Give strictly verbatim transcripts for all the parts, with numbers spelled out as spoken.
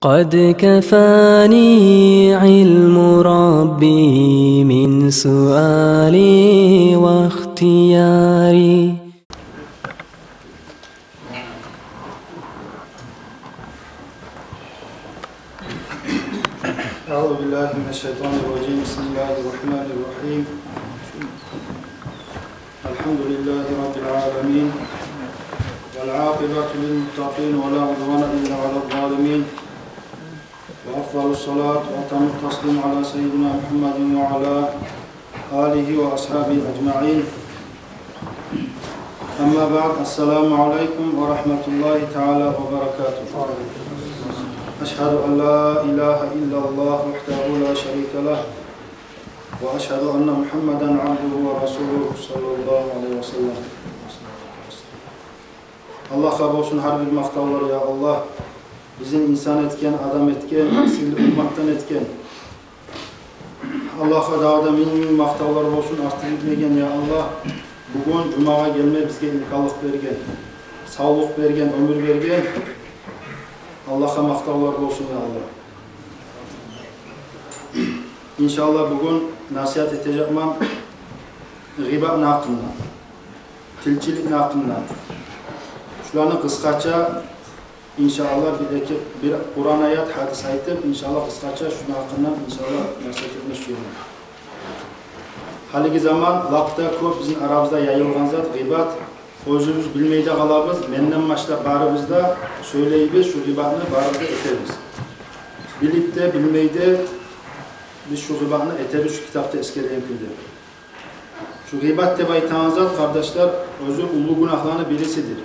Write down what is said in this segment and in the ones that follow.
قد كفاني علم ربي من سؤالي واختياري. أعوذ بالله من الشيطان الرجيم. بسم الله الرحمن الرحيم. الحمد لله رب العالمين، والعاقبة للمتقين، ولا عدوان إلا على الظالمين، وأفضل الصلاة وأتم التسليم على سيدنا محمد وعلى آله وأصحابه أجمعين. أما بعد، السلام عليكم ورحمة الله تعالى وبركاته. أشهد أن لا إله إلا الله وحده لا شريك له، وأشهد أن محمدا عبده ورسوله، صلى الله عليه وسلم. Аллагьгъа болсун гьар бир макътавлар, я Аллагь. Бизин инсан этген, адам этген, сыйлы умматдан этген. Аллагьгъа дагъы да минг-минг макътавлар болсун, артыкъ этмеген, я Аллагь. Бугюн жумагъа гелме бизге имканлыкъ берген, савлукъ берген, оьмюр берген. Аллагьгъа макътавлар болсун, я Аллагь. Иншаллагь, бугюн насигьат этежекмен гъыйбатны гьакъындан, тилчиликни гьакъындан. Шуланы къысгъача, иншаллагь, бир эки, бир Къуран аят, гьадис айтып, иншаллагь, къысгъача шуну гьакъындан, иншаллагь, насигьат этме сюемен. Гьалиги заман лап да кёп бизин арабызда яйылгъан зат гъыйбат. Оьзюбюз билмей де къалабыз, менден башлап барыбыз да сёйлейбиз, шу гъыйбатны барыбыз да этебиз. Билип де, билмей де биз шу гъыйбатны этебиз, шу китапда эсгерген кюйде. Шу гъыйбат деп айтагъан зат, къардашлар, оьзю уллу гюнагьланы бирисидир.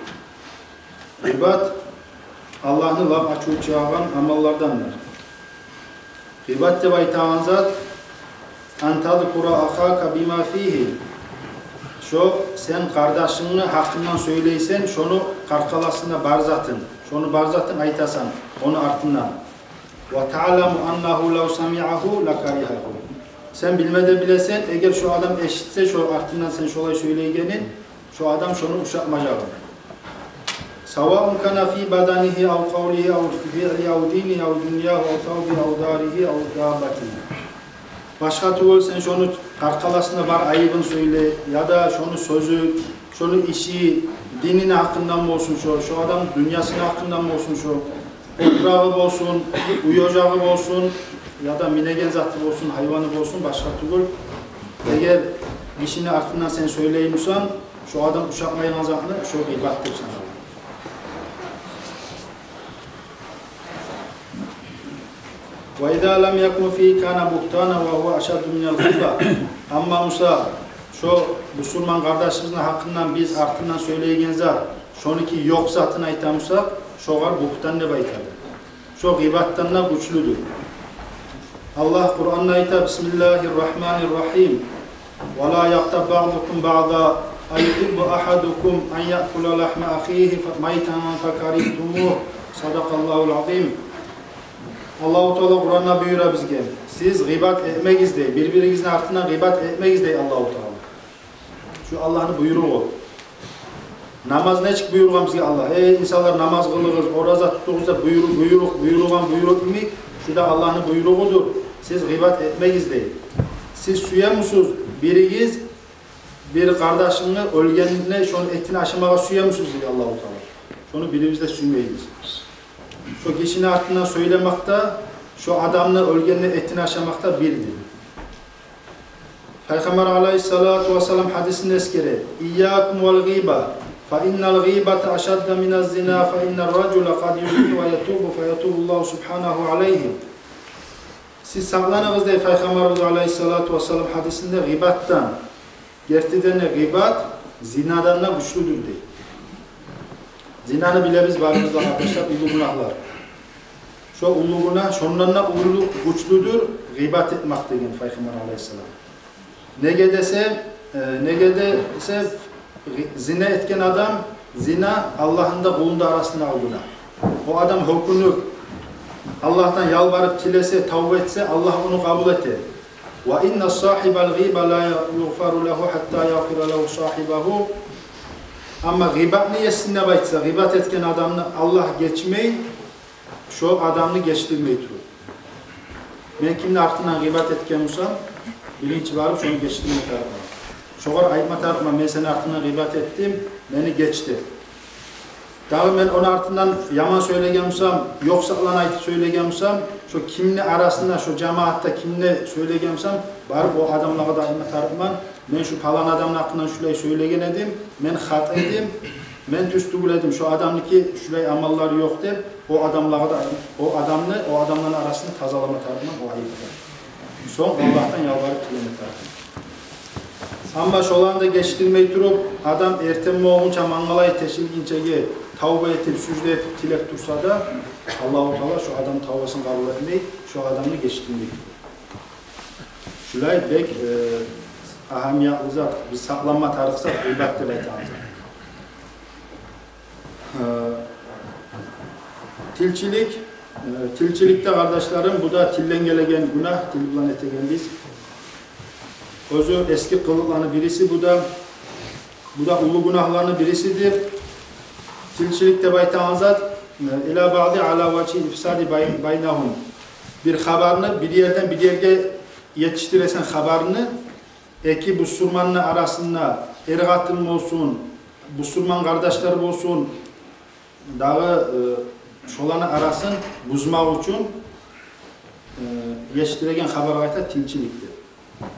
Гъыйбат Аллагьны лап ачуву чыгъагъан амаллардандыр. Гъыйбат деп айтагъан зат, أن تذكر أخاك بما فيه. Шо сен къардашынгны гьакъындан сёйлейсен, шону къаркъарасында бар затын, шону бар затын айтасан ону артындан. وتعلم أنه لو سمعه لكرهه. Сен билме де билесен, эгер шо адам эшитсе, шо артындан сен шолай сёйлейгенин, шо адам шону ушатмажагъын. سواء كان في بدنه أو قوله أو فعله أو دينه أو دنياه أو ثوبه أو داره أو دابته. Башгъа тюгюл, сен шону къаркъарасында бар айыбын сёйле, яда шону сёзю, шону иши, динини гьакъындан болсун шо, шо адам дюньясыны гьакъындан болсун шо, опурагъы болсун, уьй-ожагъы болсун, яда минеген заты болсун, гьайваны болсун, башгъа тюгюл. Эгер гишини артындан сен сёйлей бусанг, шо адам ушатмайгъан затны, шо гъыйбат деп санала. وإذا لم يكن فيه كان بهتانا وهو أشد من الغيبة. Амма буса, шо бусурман къардашыбызны гьакъындан биз артындан сёйлейген зат, шонуки ёкъ затын айта бусакъ, шогъар бугьтан деп айтады. Шо гъыйбатдан да гючлюдюр. Аллагь Къуранда айта: بسم الله الرحمن الرحيم. ولا يغتب بعضكم بعضا أيحب أحدكم أن يأكل لحم أخيه ميتا فكرهتموه. صدق الله العظيم. Аллагьу Таала Къуранда буюра бизге: «Сиз гъыйбат этмегиз», — дей, — «бир-биригизни артындан гъыйбат этмегиз», — дей Аллагьу Таала. Шу Аллагьны буйругъу. Намаз нечик буюргъан бизге Аллагь? «Эй инсанлар, намаз къылыгъыз, ораза тутугъуз», — деп буюру-, буйрукъ, буюргъан буйрукъ йимик, шу да Аллагьны буйругъудур. «Сиз гъыйбат этмегиз», — дей. Сиз сюемисиз биригиз бир къардашынгны оьлгенни, шону этин ашамагъа сюемисиз, дей Аллагьу Таала. Шону бирибиз де сюймейбиз. Шо гишини артындан сёйлемек де, шо адамны оьлгенни этин ашамакъ да бирдир. Пайхаммар алайгьиссалату вассалам гьадисинде эсгере: إياكم والغيبة فإن الغيبة أشد من الزنا فإن الرجل قد يزني ويتوب فيتوب الله سبحانه عليه. Сиз сакъланыгъыз, дей Пайхаммарыбыз алайгьиссалату вассалам гьадисинде, гъыйбатдан. Гертиден де, гъыйбат зинадан да гючлюдюр, дей. Зинаны билебиз барыбыз да, къардашлар, уллу гюнагьлар. Шо уллу гюнагь, шондан да уллу, гючлюдюр гъыйбат этмек деген Пайхаммар алайгьиссалам. Неге десе, э, неге десе, гъы-, зина этген адам, зина Аллагьны да, къулну да арасындагъы гюнагь. О адам гьёкюнюп, Аллагьдан ялбарып тилесе, тавба этсе, Аллагь ону къабул эте. وإن صاحب الغيبة لا يغفر له حتى يغفر له صاحبه. Амма гъыйбатны есин деп айтса, гъыйбат этген адамны Аллагь гечмей, шо адамны гечдирмей туруп. Мен кимни артындан гъыйбат этген бусам, биринчи барып шону гечдирме тарыкъман. Шогъар айтма тарыкъман: «Мен сени артындан гъыйбат этдим, мени геч», — деп. Дагъы мен ону артындан яман сёйлеген бусам, ёкъ затланы айтып сёйлеген бусам, шо кимни арасында, шо жамаатда кимни сёйлеген бусам, барып о адамлагъа да айтма тарыкъман: «Мен шу палан адамны гьакъындан шулай сёйлеген эдим, мен хата эдим, мен тюз тюгюл эдим, шу адамныки шулай амаллары ёкъ», — деп, о адамлагъа да, о адамны, о адамланы арасын тазалама тарыкъман о айыпдан. Сонг Аллагьдан ялбарып тилеме тарыкъман. Амма шоланы да гечдирмей туруп, адам эртен болгъунча, мангалай тешилгинчеге тавба этип, сужда этип, тилеп турса да, Аллагьу Таала шо адам тавбасын къабул этмей, шо адамны гечдирмей туруп. Шулай бек, э, агьамиятлы зат, биз сакъланма тарыкъ зат, гъыйбат деп айтагъан зат. Э, тилчилик, э, тилчилик де, къардашларым, бу да тилден гелеген гюнагь, тил булан этеген биз. Оьзю эсги къылыкъланы бириси бу да, бу да уллу гюнагьланы бирисидир. Тилчилик деп айтагъан зат, э, ила баъди ала важгьи ифсади бай-, байнагьум. Бир хабарны бир ерден бир ерге етишдиресен, хабарны эки бусурманны арасында, эр-къатын болсун, бусурман къардашлар болсун, дагъы, э, шоланы арасын бузмакъ учун, э, етишдиреген хабаргъа айта тилчилик деп.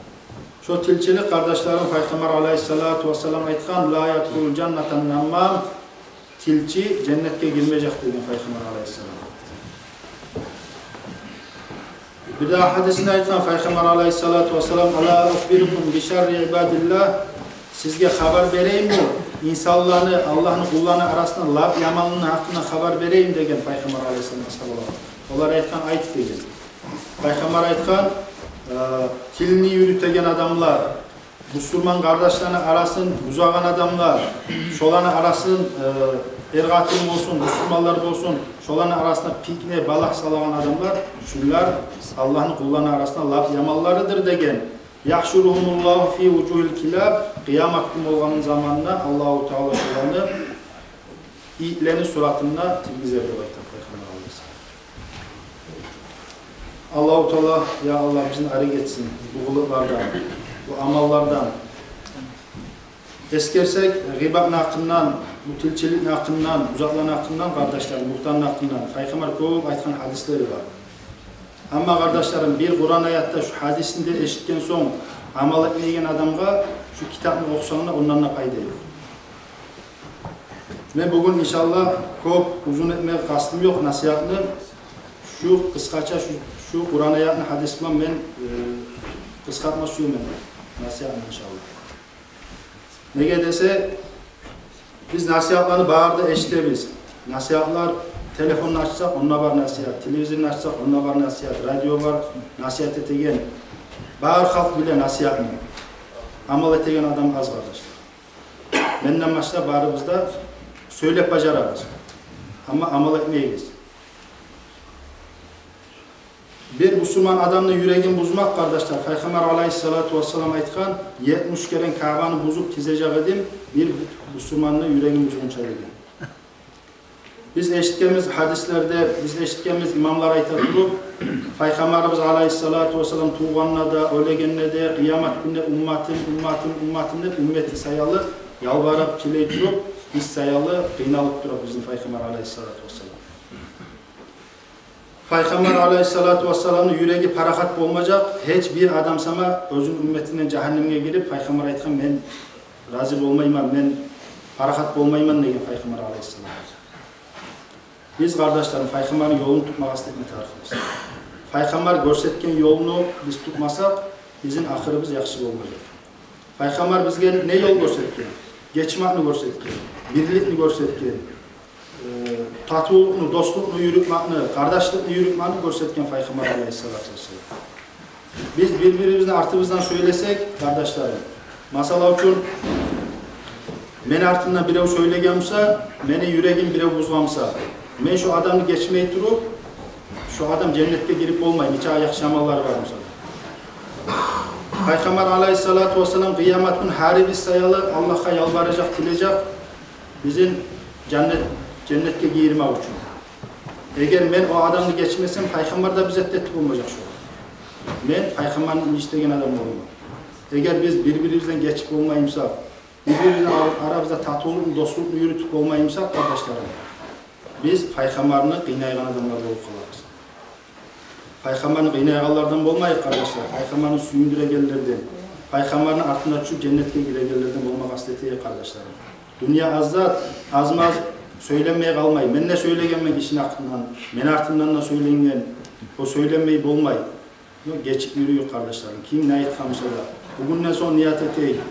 Шо тилчилик, къардашларым, Пайхаммар алайгьиссалату вассалам айтгъан: «Ла ядхулул жаннатан наммам», тилчи женнетге гирмежек деген Пайхаммар алайгьиссалам. Бир дагъы гьадисинде айтгъан Пайхаммар алайгьиссалату вассалам: «Ала ухбирукум би шарри ибадиллагь?» Сизге хабар берейимми инсанланы, Аллагьны къулланы арасында лап яманланы гьакъында хабар берейимми деген Пайхаммар алайгьиссалам асгьабалагъа. Олар айтгъан: «Айт», — деген. Пайхаммар айтгъан: э, тилни юрютеген адамлар, бусурман къардашланы арасын бузагъан адамлар, шоланы арасын, э, эр-къатын болсун, бусурманлар болсун, шоланы арасына питне, балагь салагъан адамлар, шулар Аллагьны къулланы арасында лап яманларыдыр деген. «Яхшуругьумуллагьу фи вужугьил килаб», къыямат гюн болгъан заманда Аллагьу Таала шоланы ийитлени суратында тиргизер деп айтгъан Пайхаммар алайгьиссалам. Аллагьу Таала, я Аллагь, бизин арек этсин бу къылыкълардан, бу амаллардан. Эсгерсек, гъыйбатны гьакъындан, бу тилчиликни гьакъындан, бу затланы гьакъындан, къардашларым, бугьтанны гьакъындан Пайхаммар кёп айтгъан гьадислери бар. Амма, къардашларым, бир Къуран аятда, шу гьадисин де эшитген сонг, амал этмейген адамгъа шу китапны охусанг да, ондан да пайда ёкъ. Мен бугюн, иншаллагь, кёп узун этме къастым ёкъ насигьатны. Шу къысгъача, шу, шу Къуран аятны, гьадис булан мен, э, къысгъартма сюемен насигьатны, иншаллагь. Неге десе, биз насигьатланы бары да эшитебиз. Насигьатлар, телефонну ачсакъ, онда бар насигьат, телевизорну ачсакъ, онда бар насигьат, радио бар насигьат этеген. Бары халкъ биле насигьатны. Амал этеген адам аз, къардашлар. Менден башлап барыбыз да сёйлеп бажарабыз, амма амал этмейбиз. Бир бусурман адамны юрегин бузмакъ, къардашлар, Пайхаммар алайгьиссалату вассалам айтгъан: «Етмиш керен Каабаны бузуп тизежек эдим бир бусурманны юрегин бузгъунча», — деген. Биз эшитгенбиз гьадислерде, биз эшитгенбиз имамлар айта туруп, Пайхаммарыбыз алайгьиссалату вассалам тувгъанда да, оьлегенде де, къыямат гюнде «умматым, умматым, умматым» деп, уммети саялы ялбарып тилей туруп, биз саялы къыйналып тура бизин Пайхаммар алайгьиссалату вассалам. Пайхаммар алайгьиссалату вассаламны юреги парахат болмажакъ, гьеч бир адам сама оьзюню умметинден жагьаннемге гирип, Пайхаммар айтгъан: «Мен рази болмайман, мен парахат болмайман», — деген Пайхаммар алайгьиссалам. Биз, къардашларым, Пайхаммарны ёлун тутмагъа истеме тарыкъбыз. Пайхаммар гёрсетген ёлну биз тутмасакъ, бизин ахырыбыз яхшы болмажакъ. Пайхаммар бизге не ёл гёрсетген? Гечмекни гёрсетген, бирликни гёрсетген, э, татывлукъну, дослукъну юрютмекни, къардашлыкъны юрютмекни гёрсетген Пайхаммар алайгьиссалату вассалам. Биз бир-бирибизни артыбыздан сёйлесек, къардашларым, масала учун, мени артымдан бирев сёйлеген буса, мени юрегим бирев бузгъан буса, мен шо адамны гечмей туруп, шо адам женнетге гирип болмай, нечакъы яхшы амаллары бар буса. Пайхаммар алайгьиссалату вассалам къыямат гюн гьарибиз саялы Аллагьгъа ялбаражакъ, тилежек бизин женнет, женнетге гийирмек учун. Эгер мен о адамны гечмесем, пайхаммар да бир зат этип болмажакъ шо. Мен пайхаммарны инжитеген адам болурман. Эгер биз бир-бирибизден гечип болмай бусакъ, бир-бирибизни ар-, арабызда татывлукъну, дослукъну юрютюп болмай бусакъ, къардашларым, биз пайхаммарны къыйнайгъан адамлар болуп къаларбыз. Пайхаммарны къыйнайгъанлардан болмайыкъ, къардашлар. Пайхаммарны сююндюрегенлерден, пайхаммарны артына тюшюп женнетге гирегенлерден болма къаст этейик, къардашларым. Дюнья аз зат, аз-маз сёйленмей къалмай. Мен не сёйлегенмен кишини гьакъындан, мени артымдан да сёйленген, о сёйленмей болмай. Гечип юрюйюк, къардашларым. Ким не айтгъан буса да, бугюнден сонг ният этейик.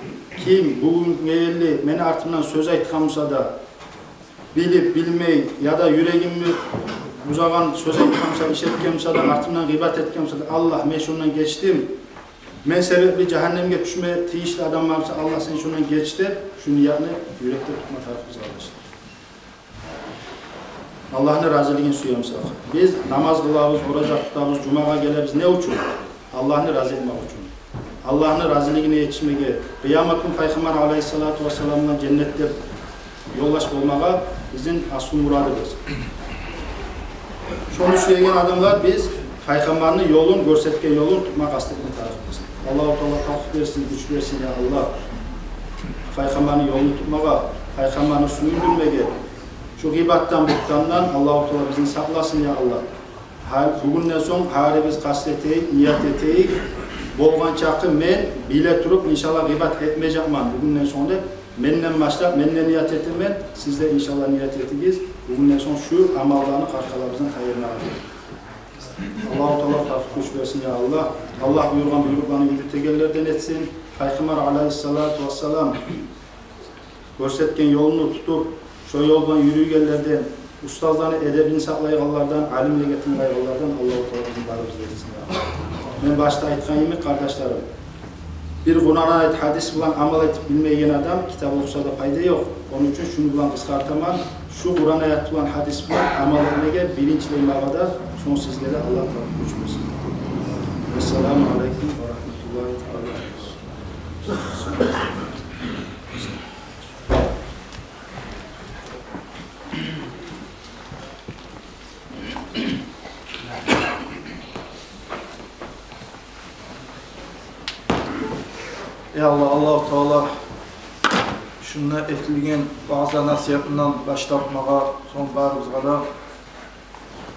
Ким бугюн мейилли мени артымдан сёз айтгъан буса да, билип, билмей, яда юрегимни бузагъан сёз айтгъан буса, иш этген буса да, артымдан гъыйбат этген буса да, Аллагь, мен шондан гечдим. Мен себепли жагьаннемге тюшме тийишли адам бар буса, Аллагь, сен шондан геч деп, шу ниятны юрекде тутма тарыкъбыз, къардашлар. Аллагьны разилигин сюе бусакъ. Биз намаз къылабыз, ораза тутабыз, жумагъа гелебиз. Не учун? Аллагьны рази этмек учун. Аллагьны разилигине етишмеге, къыямат гюн Пайхаммар алайгьиссалату вассалам булан женнетде ёлдаш болмагъа бизин аслу мурадыбыз. Шону сюеген адамлар биз Пайхаммарны ёлун, гёрсетген ёлун тутма къаст этме тарыкъбыз. Аллагьу Таала тавфикъ берсин, гюч берсин, я Аллагь. Пайхаммарны ёлун тутмагъа, Пайхаммарны сююндюрмеге, шу гъыйбатдан, бугьтандан Аллагьу Таала бизин сакъласын, я Аллагь. Гьар, бугюнден сонг гьарибиз къаст этейик, ният этейик. Болгъан чакъы мен биле туруп, иншаллагь, гъыйбат этмежекмен бугюнден сонг деп, менден башлап, мен де ният этемен, сиз де, иншаллагь, ният этигиз. Бугюнден сонг шу амалланы къаркъарабыздан тайдырмагъа. Аллагьу Таала тавфикъ, гюч берсин, я Аллагь. Аллагь буюргъан буйрукъланы юрютегенлерден этсин. Пайхаммар алайгьиссалату вассалам гёрсетген ёлну тутуп, шо ёлдан юрюйгенлерден, устазланы эдебин сакълайгъанлардан, алимлеге тынглайгъанлардан Аллагьу Таала бизин барыбызны да этсин, я Аллагь. Мен башда айтгъан йимик, къардашларым, бир Къуран аят, гьадис булан амал этип билмейген адам китап охуса да пайда ёкъ. Ону учун шуну булан къысгъартаман. Шу Къуран аят булан, гьадис булан амал этмеге биринчилей магъа да, сонг сизге де Аллагь тавфикъ, гюч берсин. Ассаламу алайкум ва рагьматуллагьи ва баракатугь. Я Аллагь, Аллагьу Таала шунда этилген ваъза-насигьатындан башлап магъа, сонг барыбызгъа да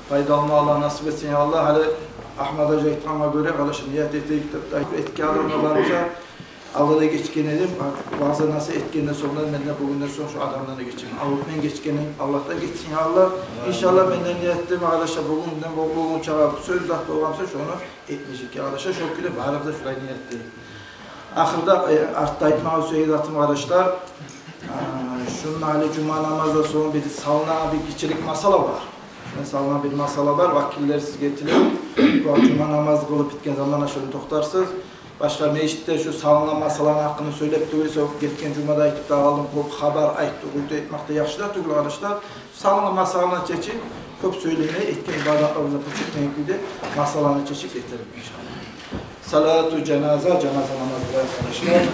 пайдалы амаллар насип этсин, я Аллагь. Гьали Агьмат гьажи айтгъангъа гёре, къардашлар, ният этейик деп де айтып, этген адамлар бар буса, Аллагь да гечген эди. Ваъза-насигьат этгенден сонг да, мен де бугюнден сонг шу адамдан да гечемен. Аллагь, мен гечгеним, Аллагь да гечсин, я Аллагь. Иншаллагь, мен де ният этдим, къардашлар, бугюнден бу-, бугюн чакъы сёз зат болгъан буса, шону этмежекге, къардашлар. Шо кюйде барыбыз да шулай ният этейик. Ахырда, э, артда айтмагъа сюеген затым, къардашлар, а, шунда гьали жума намаздан сонг бир салынагъан бир гиччирек масъала бар. Шунда салынагъан бир масъала бар, вакиллер, сиз гелип, бу жума намаз къылып битген заманда шонда токътарсыз. Башгъа межитде шу салынгъан масъаланы гьакъында сёйлеп тюгюл эсе, гетген жумада айтып да къалдым, кёп хабар айтып, уьйтюп этмек де яхшы да тюгюл, къардашлар. Салынгъан масъаланы чечип, кёп сёйлемей, этген ибадатларыбызны пуч этмейик кюйде масъаланы чечип гетейик, иншаллагь. Салату жаназа, жаназа намазы бар, къардашлар.